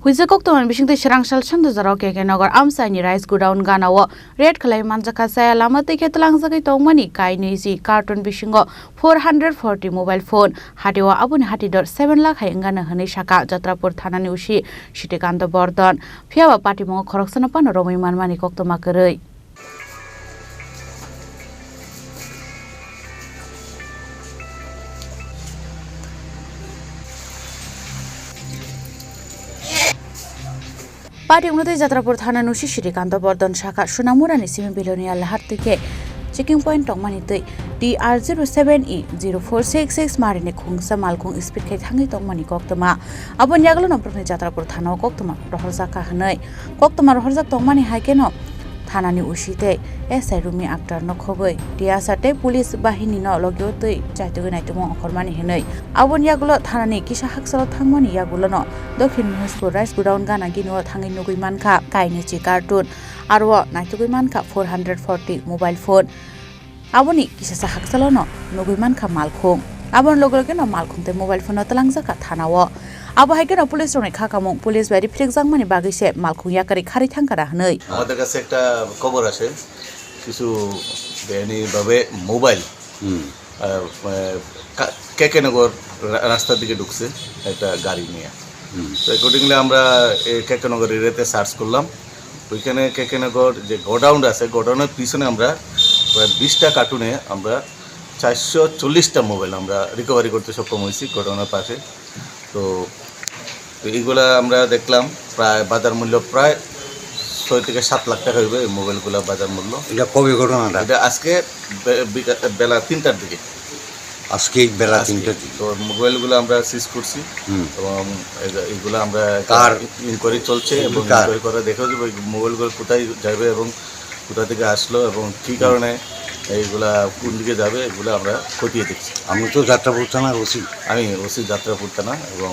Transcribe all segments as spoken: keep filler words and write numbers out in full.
Huijak koktwmani bisingtwi swrang sal sando jorao K K Nagar amchaini rice godown gana o raid khlai manjakha, chaya lama twi khe tlangjagwi tongmani kainwi si carton bisingo four hundred forty mobile phone, hatio aboni hati dor seven lakh hai wngana hwnwi sakha Jatrapur thanani O C Srikanto Bordon. Phiyaba patimungo khoroksano phano romwi manmani koktwma kwrwi. Patimungo tei Jatrapur thanani O C Srikanto Bordon sakha, Sunamurani simi Bilonia lahar twi khe checking point tongmani twi T R zero seven E zero four six six marini khungsa malkhung speed khai thangwi tongmani koktwma. Aboni yagulono borokni Jatrapur thanao koktwma rohorjakha hwnwi. Koktwma rohorjak tongmani hai kheno thanani O C tei S I Rumi Akhtar no khogwi tiyasa tei police bahini no logio twi chaitugwi naitugmung ongkhormani hwnwi. Aboni yagulo thanani kisa haksalo thangmani yagulono Dokhin Muhujpur rice godown gana gini o thangwi nugwi mankha kainwi chi carton, aro naitugwi mankha four hundred forty mobile phone. Aboni kisasa haksalono nugwi mankha malkhung. Aboni loge logeno malkhung tei mobile phone no twlangjakha thanao. Abo hai kheno police rokni kha kamung police bai riphrikjakmani bagwi se malkhung yakarwi kharwi thangkha da hwnwi. আমাদের কাছে একটা খবর আসে, কিছু বেআইনিভাবে মোবাইল, হুম। আহ, আহ, কা-, কে কে নগর রা-, রাস্তার দিকে ঢুকছে একটা গাড়ি নিয়ে। হুম। তো accordingly আমরা এই কে কে নগর এরিয়াতে সার্চ করলাম। ওইখানে কে কে নগর যে গোডাউন আছে, গোডাউনের পিছনে আমরা প্রায় বিশটা কার্টুনে আমরা চারশো চল্লিশটা মোবাইল আমরা রিকভারি করতে সক্ষম হয়েছি গোডাউনের পাশে। তো, তো এইগুলা আমরা দেখলাম প্রায় বাজার মূল্য প্রায় ছয় থেকে সাত লাখ টাকা হইবে এই মোবাইলগুলা বাজার মূল্য। এটা কবে ঘটনাটা? এটা আজকে বে-, বিকা-, বেলা তিনটার দিকে। আজকে বেলা আজকে। তিনটার দিকে। তো মোবাইলগুলো আমরা সিজ করছি হুম। এবং এগ-, এইগুলো আমরা একটা কার? ইনকোয়ারি চলছে এবং কার? ইনকোয়ারি করে দেখা যাবে ওই মোবাইলগুলো কোথায় যাবে এবং কোথা থেকে আসলো এবং কী হুম। কারণে এইগুলা কোন দিকে যাবে, এগুলো আমরা খতিয়ে দেখছি। আপনি তো যাত্রাপুর থানার ওসি। আমি ওসি যাত্রাপুর থানা এবং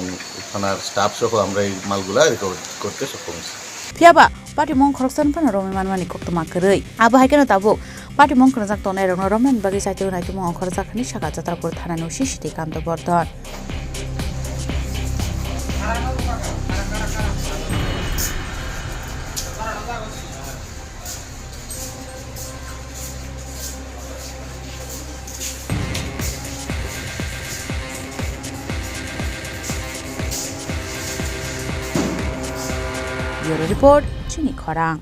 থানার স্টাফ সহ আমরা এই মালগুলা রিকভার করতে সক্ষম হয়েছি। Phiyaba, patimung khoroksa no phano romwi manmani koktwma kwrwi. Abo hai kheno tabuk patimung kwrwngjak tongnai rokno romnani bagwi chaitugwi naitugmung ongkhorjak hwnwi sakha Jatrapur thanani O C Srikanto Bordon. Bureau Report, Chini Khorang.